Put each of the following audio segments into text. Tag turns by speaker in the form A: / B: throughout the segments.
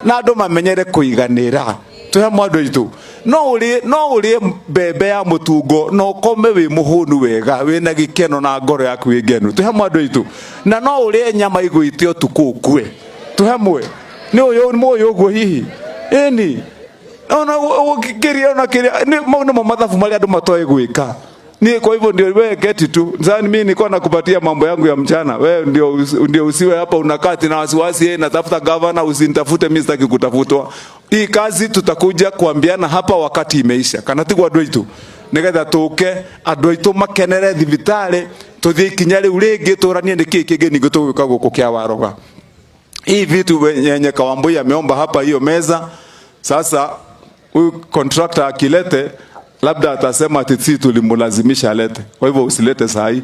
A: Na andu mamenyere kuiganira twi hamwe andu aitu. No urie mbembe ya mutungo no ukome wi muhunu wega, wina gikeno na ngoro yaku ĩ ngenu. Twi hamwe andu aitu. Na no urie nyama igwite utuku ukue. Twi hamwe ni uyu muyu uguo hihi ĩni ona kiria ona kiria mau nimo mathabu maria andu matoĩ gwika. Ni kwa hivyo ndio wewe keti tu. Sasa mimi nilikuwa nakupatia mambo yangu ya mchana. Wewe ndio usiwe hapa unakaa na wasiwasi, yeye natafuta governor, usinitafute mimi, sitaki kutafutwa. Hii kazi tutakuja kuambiana hapa wakati imeisha. Kana tigwo andu aitu. Nigetha tuke andu aitu makenere thibitari, tuthie ikinya riu ringi turanie niki kingi ningi tugwika guku kia Waroga. Hii vitu yenye Kawambui ameomba hapa hiyo meza. Sasa huyu contractor akilete, labda atasema ati sisi tulimlazimisha alete. Kwa hivyo usilete saa hii.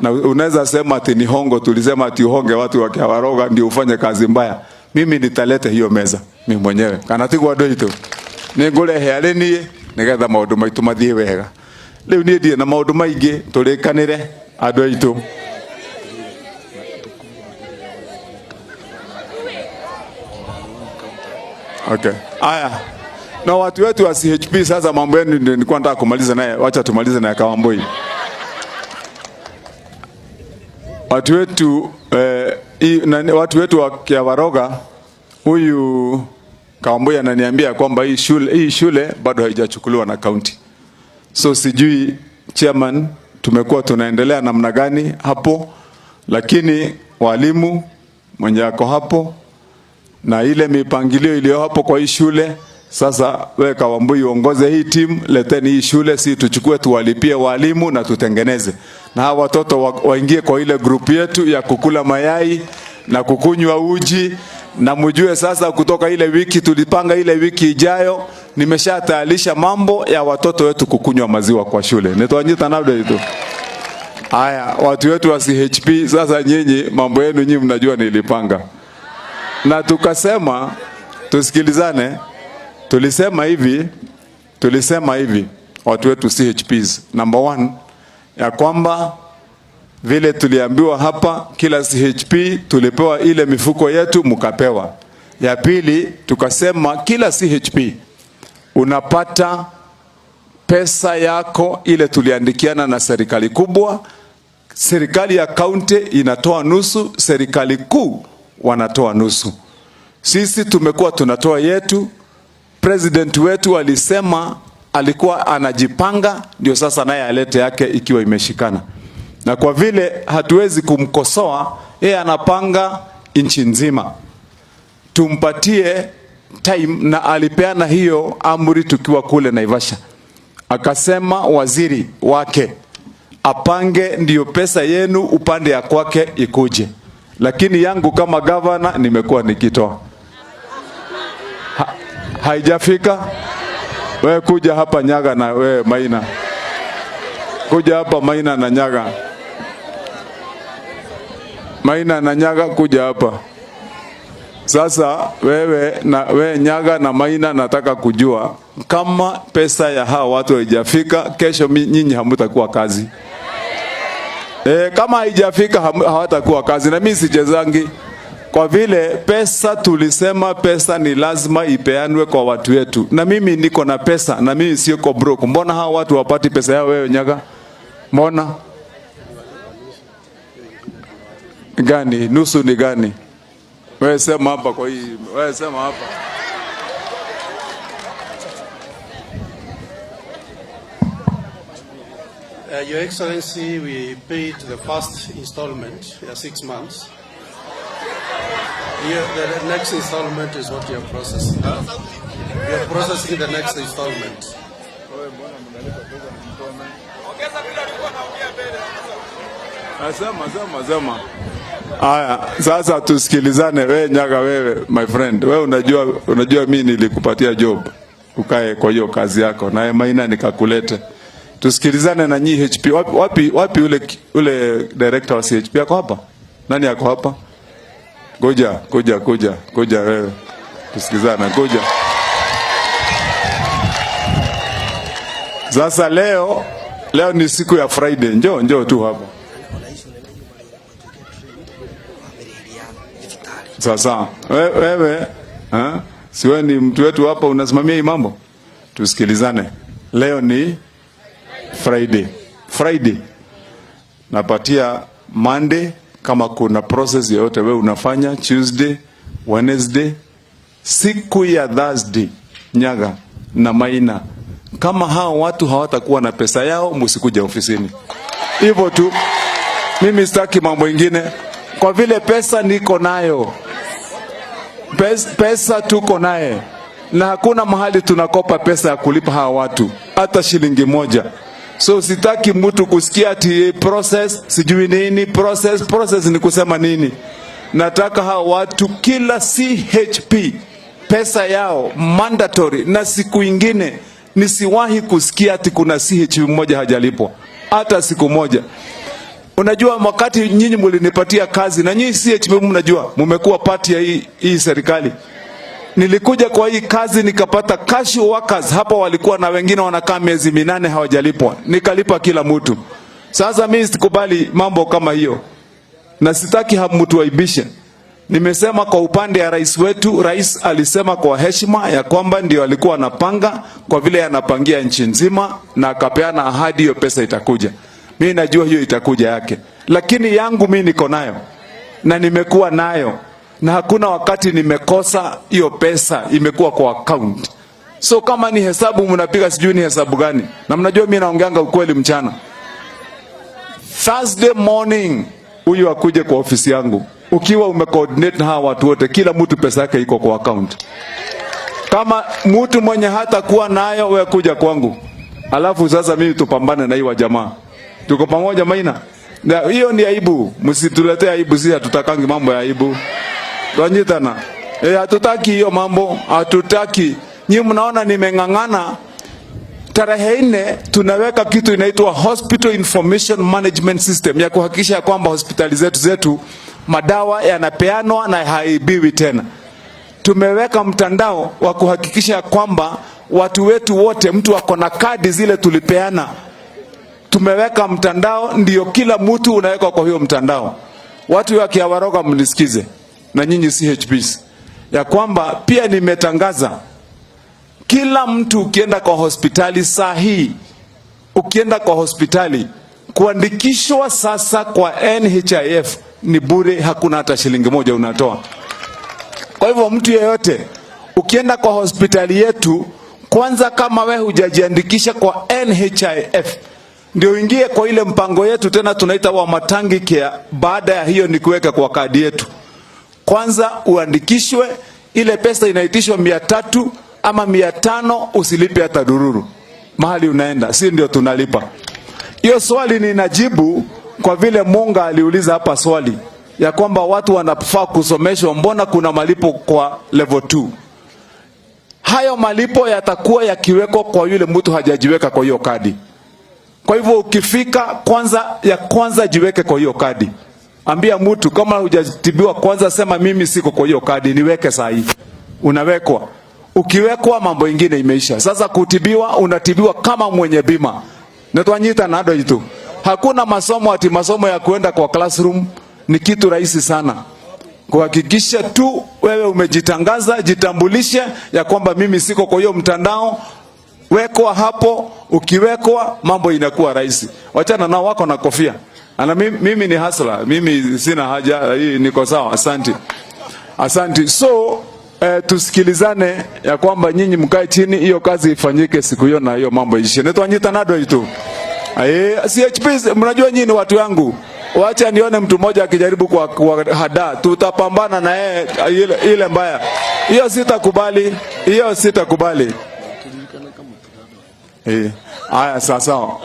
A: Na unaweza sema ati ni hongo, tulisema ati uhonge watu wa Kiawaroga ndio ufanye kazi mbaya. Mimi nitalete hiyo meza mimi mwenyewe. Kana tigwo andu aitu. Nĩngũrehe arĩ niĩ nĩgetha maũndũ maitũ mathiĩ wega. Rĩu niĩ ndirĩ na maũndũ maingĩ, tũrĩkanĩre andũ aitũ. Okay. Aya. Na watu wetu wa CHP sasa mambo yenu ndio nilikuwa nataka kumaliza naye, wacha tumalize na Kawambui. Watu wetu watu wetu wa Kiawaroga, huyu Kawambui ananiambia kwamba hii shule bado haijachukuliwa na county. So sijui chairman, tumekuwa tunaendelea namna gani hapo, lakini walimu mwenye ako hapo na ile mipangilio iliyo hapo kwa hii shule. Sasa we Kawambui uongoze hii team, leteni hii shule, si tuchukue tuwalipie walimu na tutengeneze, na hawa watoto waingie kwa ile group yetu ya kukula mayai na kukunywa uji, na mjue sasa kutoka ile wiki tulipanga, ile wiki ijayo nimeshatayarisha mambo ya watoto wetu kukunywa maziwa kwa shule. Nitwanyita nabda itu. Haya, watu wetu wa CHP, sasa nyinyi mambo yenu nyinyi mnajua nilipanga. Na tukasema tusikilizane, tulisema hivi watu wetu CHPs, number one, ya kwamba vile tuliambiwa hapa, kila CHP tulipewa ile mifuko yetu mkapewa. Ya pili tukasema kila CHP unapata pesa yako ile tuliandikiana na serikali kubwa. Serikali ya kaunti inatoa nusu, serikali kuu wanatoa nusu. Sisi tumekuwa tunatoa yetu. President wetu alisema alikuwa anajipanga, ndio sasa naye alete yake ikiwa imeshikana. Na kwa vile hatuwezi kumkosoa, yeye anapanga nchi nzima, tumpatie time, na alipeana hiyo amri tukiwa kule Naivasha, akasema waziri wake apange ndiyo pesa yenu upande ya kwake ikuje, lakini yangu kama gavana nimekuwa nikitoa. Haijafika. We kuja hapa Nyaga na we Maina, kuja hapa Maina na Nyaga, Maina na Nyaga, kuja hapa sasa. Wewe na we Nyaga na Maina, nataka kujua kama pesa ya hawa watu haijafika, kesho nyinyi hamutakuwa kazi. Kama haijafika hawatakuwa kazi, na mimi sichezangi kwa vile pesa tulisema pesa ni lazima ipeanwe kwa watu wetu, na mimi niko na pesa na mimi siko broke. Mbona hawa watu wapati pesa yao? Wewe Nyaga, mbona gani? Nusu ni gani? Wewe sema hapa kwa hii, wewe sema hapa.
B: Your Excellency, we paid the first installment, 6 months. Here, the next installment is what you are processing. We are processing the next installment.
A: Sema, sema, sema. Aya, sasa tusikilizane. We Nyaga, wewe my friend, wewe unajua mimi nilikupatia job ukae kwa hiyo kazi yako, naye Maina nikakulete. Tusikilizane na nyi HP. Wapi, wapi, wapi ule director wa CHP ako hapa? Nani ako hapa? Kuja, kuja, kuja, kuja wewe. Tusikilizane, kuja. Sasa leo ni siku ya Friday. Njoo, njoo tu hapa. Sasa wewe Ha? Si wewe ni mtu wetu hapa unasimamia hii mambo? Tusikilizane. Leo ni Friday. Friday. Napatia Monday kama kuna process yoyote wewe unafanya, Tuesday, Wednesday, siku ya Thursday, Nyaga na Maina, kama hao watu hawatakuwa na pesa yao, msikuja ofisini. Hivyo tu, mimi sitaki mambo ingine, kwa vile pesa niko nayo, pesa tuko naye, na hakuna mahali tunakopa pesa ya kulipa hawa watu hata shilingi moja. So sitaki mtu kusikia ati process sijui nini process. Process ni kusema nini? Nataka hawa watu kila CHP pesa yao mandatory, na siku ingine nisiwahi kusikia ati kuna CHP mmoja hajalipwa hata siku moja. Unajua, wakati nyinyi mlinipatia kazi na nyinyi CHP mnajua mmekuwa part ya hii serikali. Nilikuja kwa hii kazi nikapata casual workers hapa, walikuwa na wengine wanakaa miezi 8 hawajalipwa, nikalipa kila mtu. Sasa mimi sikubali mambo kama hiyo, na sitaki mtu aibishe. Nimesema kwa upande ya rais wetu, rais alisema kwa heshima ya kwamba ndio alikuwa anapanga, kwa vile anapangia nchi nzima, na akapeana ahadi hiyo pesa itakuja. Mimi najua hiyo itakuja yake, lakini yangu mimi niko nayo na nimekuwa nayo na hakuna wakati nimekosa hiyo pesa, imekuwa kwa account. So kama ni hesabu mnapiga, sijui ni hesabu gani, na mnajua mimi naongeanga ukweli mchana. Thursday morning huyu akuje kwa ofisi yangu, ukiwa umecoordinate na hawa watu wote, kila mtu pesa yake iko kwa account. Kama mtu mwenye hata kuwa nayo, wewe kuja kwangu, alafu sasa mimi tupambane na hii wa jamaa. Tuko pamoja, Maina? Na hiyo ni aibu, msituletee aibu, sisi hatutakangi mambo ya aibu. Twanyitana. Eh, hatutaki hiyo mambo, hatutaki. Nyinyi mnaona nimeng'ang'ana. Tarehe 4 tunaweka kitu inaitwa Hospital Information Management System ya kuhakikisha kwamba hospitali zetu madawa yanapeanwa na haibiwi tena. Tumeweka mtandao wa kuhakikisha kwamba watu wetu wote, mtu ako na kadi zile tulipeana, tumeweka mtandao, ndio kila mtu unawekwa kwa hiyo mtandao. Watu wa Kiawaroga mnisikize, na nyinyi CHPs, ya kwamba pia nimetangaza kila mtu ukienda kwa hospitali saa hii, ukienda kwa hospitali kuandikishwa sasa kwa NHIF ni bure, hakuna hata shilingi moja unatoa. Kwa hivyo mtu yeyote ukienda kwa hospitali yetu, kwanza kama we hujajiandikisha kwa NHIF ndio uingie kwa ile mpango yetu tena tunaita wa Matangi Care. Baada ya hiyo ni kuweka kwa kadi yetu, kwanza uandikishwe, ile pesa inaitishwa 300 ama 500, usilipe hata dururu mahali unaenda, si ndio tunalipa. Hiyo swali ninajibu kwa vile Munga aliuliza hapa swali ya kwamba watu wanafaa kusomeshwa, mbona kuna malipo kwa level 2? Hayo malipo yatakuwa yakiwekwa kwa yule mtu hajajiweka kwa hiyo kadi. Kwa hivyo ukifika, kwanza ya kwanza jiweke kwa hiyo kadi. Ambia mtu kama hujatibiwa kwanza, sema mimi siko kwa hiyo kadi, niweke saa hii. Unawekwa. Ukiwekwa mambo ingine imeisha. Sasa kutibiwa, unatibiwa kama mwenye bima. Netwanyita nado itu. Hakuna masomo ati masomo ya kuenda kwa classroom, ni kitu rahisi sana. Kuhakikisha tu wewe umejitangaza, jitambulishe ya kwamba mimi siko kwa hiyo mtandao, wekwa hapo. Ukiwekwa mambo inakuwa rahisi. Wachana nao wako na kofia. Ana mimi ni hustler, mimi sina haja hii, niko sawa. Asante, asante. So tusikilizane ya kwamba nyinyi mkae chini, hiyo kazi ifanyike siku hiyo na hiyo mambo ishe. Netwanyita nado itu. CHP, mnajua nyinyi ni watu wangu. Wacha nione mtu mmoja akijaribu kwa hada, tutapambana na yeye ile mbaya. Hiyo sitakubali, hiyo sitakubali. Haya sawa sawa.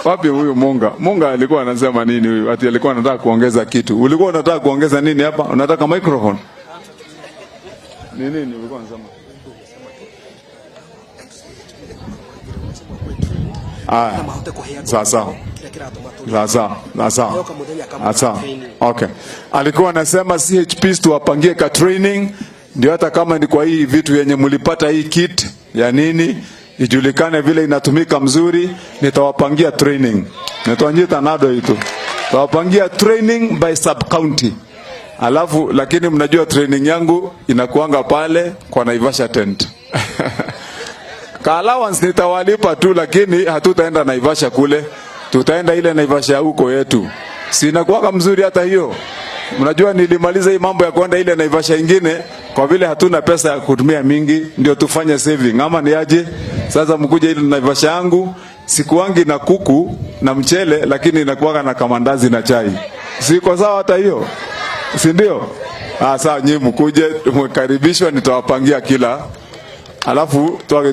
A: Wapi huyu Munga? Munga alikuwa anasema nini huyu? Ati alikuwa anataka kuongeza kitu. Ulikuwa unataka kuongeza nini hapa? Unataka microphone? Ni nini ulikuwa unasema? Aya. Sawa sawa. Sawa sawa. Sawa sawa. Sawa. Okay. Alikuwa anasema CHPs tuwapangie ka training ndio hata kama ni kwa hii vitu yenye mlipata hii kit ya nini ijulikane vile inatumika mzuri, nitawapangia training. Nitawanyita nado itu. Tawapangia training by sub county. Alafu lakini mnajua training yangu inakuanga pale kwa Naivasha tent. Ka allowance nitawalipa tu, lakini hatutaenda Naivasha kule, tutaenda ile Naivasha huko yetu. Si inakuwanga mzuri hata hiyo? Mnajua nilimaliza hii mambo ya kwenda ile Naivasha ingine kwa vile hatuna pesa ya kutumia mingi, ndio tufanye saving ama ni aje? Sasa mkuje ile Naivasha yangu, sikuangi na kuku na mchele, lakini inakuwaga na kamandazi na chai. Siko sawa hata hiyo, si ndio? Ah, sawa, nyinyi mkuje, mkaribishwa, nitawapangia kila alafu twage.